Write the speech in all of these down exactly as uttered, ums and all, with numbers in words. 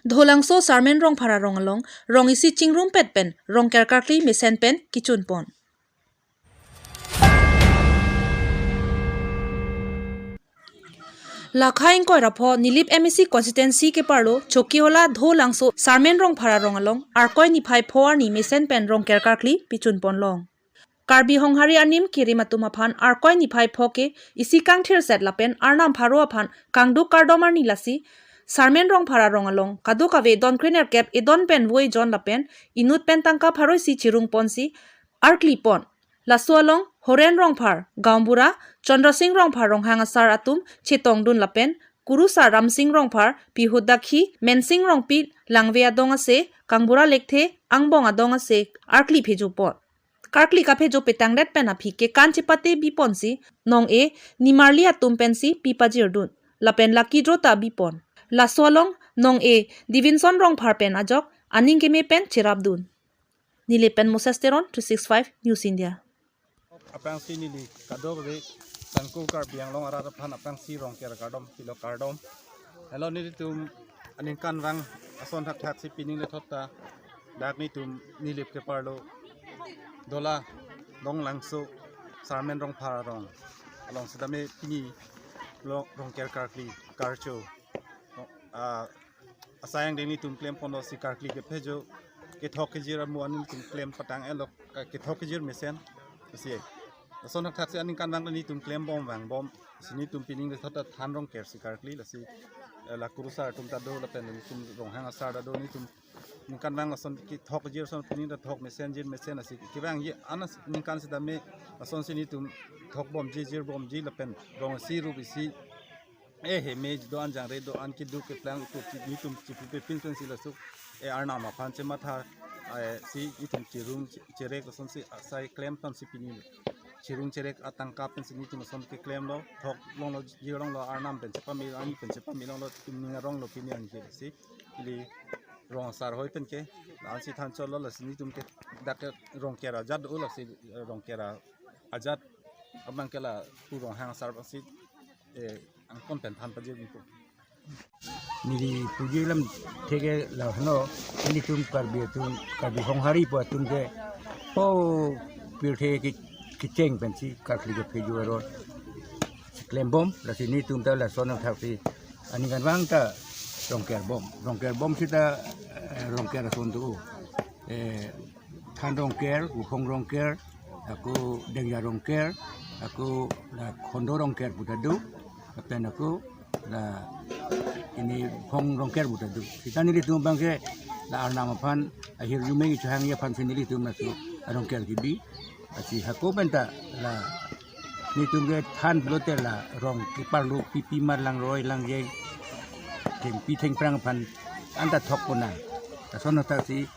Dholangso Sarmen Rongphar arong along rong isi chingrumpet pen Rongker karkli mesen pen kechunpon. Lakhai ingkoi ra pho Nilip M A C constituency keparlo Chokihola Dholangso Sarmen Rongphar arong along Arkoi niphai pho arni mesen pen Rongker karkli pechunpon long. Karbi Honghari anim kerim atum aphan Arkoi niphai pho ke isi kangthirset lapen Arnam pharo aphan kangduk kardom arni lasi Sarmen Rongphar arong along kadokave don krenerkep edon pen voi jon lapen inut pen tangka pharo isi chirungponsi arklipon. Laso along Horen Rongphar, Gaonbura, Chandrasing Rongphar Ronghang asar atum chetongdun lapen Kurusar Ramsing Rongphar, Pihut Dakhi, Mensing Rongpi, Langve adong ase, Kangbura Lekthe, angbong adong ase, arkli phejopon. Karkli kaphejopetangdet pen aphi ke kan chepate biponsi, nong-e, nimarli atum pensi pipajirdun. Lapen lucky draw ta bipon. Laso along, nong-e, Divinson Rongphar pen ajok, aning keme pen cherapdun. Nilip pen Moses Teron, three six five News India. Aphrangsi neli kadokave Tangku Karbi Anglong arat aphan aphrangsi Rongker kardom, pilo kardom. Helo nelitum aningkanvang ason thakthaksi pining lethot ta dak nelitum Nilip keparlo Dhola Dholangso Sarmen Rongphar arong along sitame pini lo Rongker karkli karcho. Ah, asai angdeng nelitum klemponlo si karkli kephejo, kethok kejir amu an nelitum klem patang-etlo, eh, kethok kejir mesen. Lasi ason thakthaksi aningkanvang nelitum klembom vangbom. Si nelitum pining lethot ta than Rongker si karkli lasi, eh, la Kurusar atum ta do lapen nelitum Ronghang asar ta do nelitum ningkanvang ason kethok kejir ason pining ta thok mesen jir mesen lasi kevangji anas ningkan sitame asonsi nelitum thokbomji jirbomji lapen rong isi rup isi eh, heme do-an jangre do-an keduk keplang utu chi- nelitum chipupe pinpensi laso, eh, Arnam aphan chematha, eh, si nelitum chirung che- cherek asonsi asai klem tonsi pini chirung cherek atangka pensi nelitum ason keklemlo, thok longlo, jir longlo, Arnam pen chepame, ani pen chepame longlo, tum ning aronglo pini anke si ili rong asar hoi pen ke ansi than cholo lasi nelitum ke dak ke Rongker ajat do lasi, eh, Rongker ajat abang ke la pu Ronghang asar si, eh, angkon pen than pajirpo. Neli puji lam theke la hano, nelitum Karbi atum, Karbi Honghari po atum ke, po pirthe ke kecheng pensi karkli kephejo aron klembom, lasi nelitum ta lason thakthaksi aningkanvang ta Rongker bom. Rongker bom sita, eh, Rongker ason do. Eh, Than Rongker, Uphong Rongker, ako Dengja Rongker, ako la Khondo Rongker pu ta do, lapen ako la ini Phong Rongker pu ta do. Sita nelitum abang ke la Arnam aphan ahirjume kechehangji aphansi nelitum laso Rongker kebi. Lasi hako pen ta la nelitum ke than pulote la rong keparlo pipi mar langroi langjeng thengpi thengphrang aphan anta thok pona. Lason thakthaksi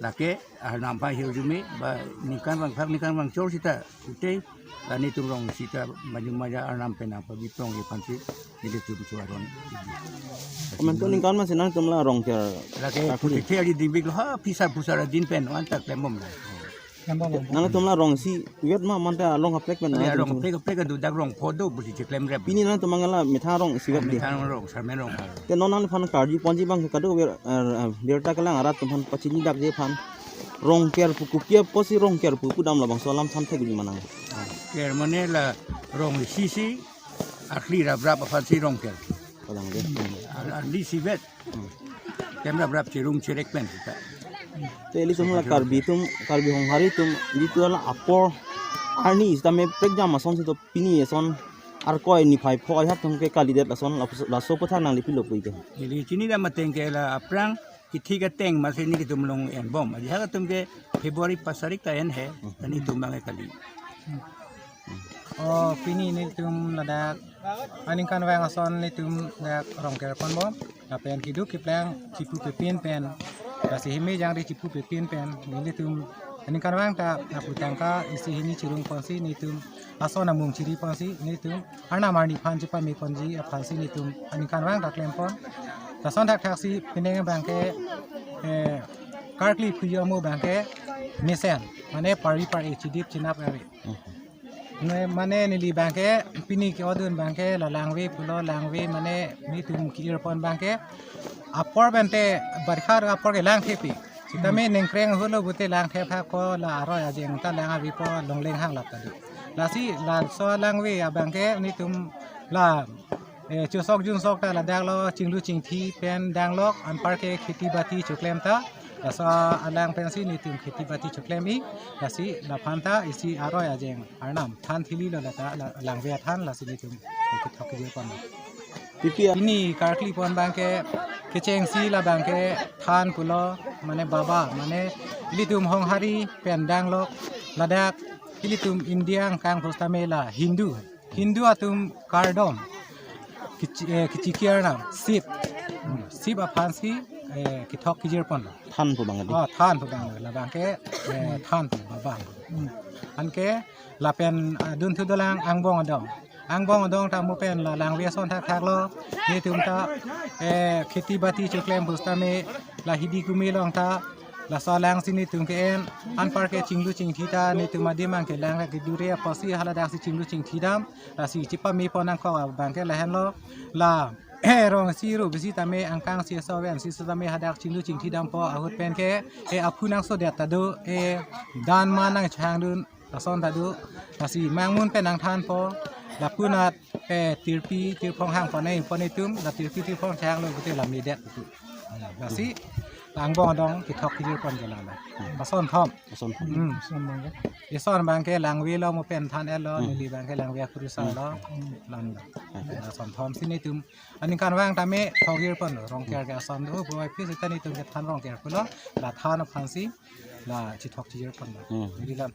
lake Arnam aphan ahirjume ba ningkanvang phak ningkanvang chor sita ute la nelitum rong sita maju maja Arnam pen nangpabi tongji aphansi nelitum so aron. Aman to ningkan masi nangtum la Rongker. Lake karkli. Putithe ari dingbiklo ha phisar phusar adin pen anta klembom la. Nangtum la rong isi vet ma mante along kaprek pen. Ari nangtum along kaprek kaprek adu dak rong pho do pusi cheklem rep. Pini nangtum abang la methang rong isi vet di. Methang rong, Sarmen Rongphar. Te non nangphan karjuponji abang kadokave, eh, eh, birta kelang arat atum aphan pachini dakji aphan. Rongker pu kopi apotsi Rongker pu pudam labangso alam than thekji ma nang. Ker mane la rong isi si, arli raprap aphansi Rongker. Kalang de. Ar- arli isivet. Hmm. Klem raprap chirung cherek pen sita. Te ilitum la Karbi atum, Karbi Honghari atum, ilitum la apor arni sitame prekjam asonsi to pini ason Arkoi niphai pho ajat atum ke kalidet lason laso, laso aputhak nangli pilo pu ke. Ili chinidam ateng ke la aphrang kethik ateng masi nelitum long enbom. Ajahak atum ke February pas tarik ta en he, Hmm. Nelitum abang ke kali. O, pini nelitum ladak aningkanvang ason nelitum dak Rongker ponbom. Lapen keduk keplang chipu pepin pen, lasi heme jangre chipu pepin pen nelitum aningkanvang ta lapu tangka isi hini chirungponsi nelitum ason amung chiriponsi nelitum Arnam arni aphan chepameponji aphansi nelitum aningkanvang ta klempon. Lason thakthaksi pining abang ke, eh, karkli phujo amu abang ke mesen, mane pari pari chidip chinap ave. Ne, mane neli abang ke pini ke-odun abang ke la Langve pulo, Langve mane nelitum ke-irpon abang ke apor bente barkha apor ke lang thepi. Sitame ningkreng ahut lo pute lang thep hako la aroi ajeng ta lang avi po longleng hang lap ta do. Lasi laso alangve abang ke nelitum la eh, chusok junsok ta ladak lo chinglu chingthi pen danglok anparke kheti bati choklem ta. Laso alang pensi nelitum kheti bati choklem-i. Lasi laphan ta isi aroi ajeng arnam than thili lo lata la, langve athan lasi nelitum kethok kejir pon. Pipi a- Pini karkli pon abang ke kechengsi labang ke than pulo mane baba mane ilitum Honghari pen danglok ladak ilitum India angkang pusitame la Hindu. Hindu atum kardom. Kichi, eh, kichi kiar na Shiv. Hmm, Shiv aphansi eh, kethok kejir pon. Than pu abang adi. Oh, than pu abang labang ke eh, than pu baba. Hmm. Anke lapen adun thu dolang angbong adong. Angbong adong ta mo pen la langve ason thakthak lo. Nelitum ta eh, kheti bati choklem pusitame la hidi kumi long ta laso alangsi nelitum ke-en anparke chinglu chingthi ta nelitum adim abang ke lang kedure apotsi haladaksi chinglu chingthi dam. Lasi chipame pon nangkok abang ke lahenlo la eh, rong si ru bisi tame angkang si so ven si so tame hadak chinglu chingthi dampo ahut pen ke eh, aphu nangsodet ta do eh, dan ma nangchangdun lason ta do. Lasi mangmun pen nangthanpo lapunat eh, tirpi tirphong hang pon nai pon nelitum la tirpi tirphong changlo pute la medet tu. Lasi angbong adong kethok kejir pon ke lalo. Lason thom. Ason thom. Hmm. Ison abang ke langve lo mo pen than-et lo neli abang ke langve akhurisa lo. Lan lo. Lason thomsi nelitum aningkanvang tame thok kejir pon lo. Rongker ke ason do puvai phi sita nelitum ke than rongker pulo. La than aphansi la chethok kejir pon lo. Hmm. Neli lam.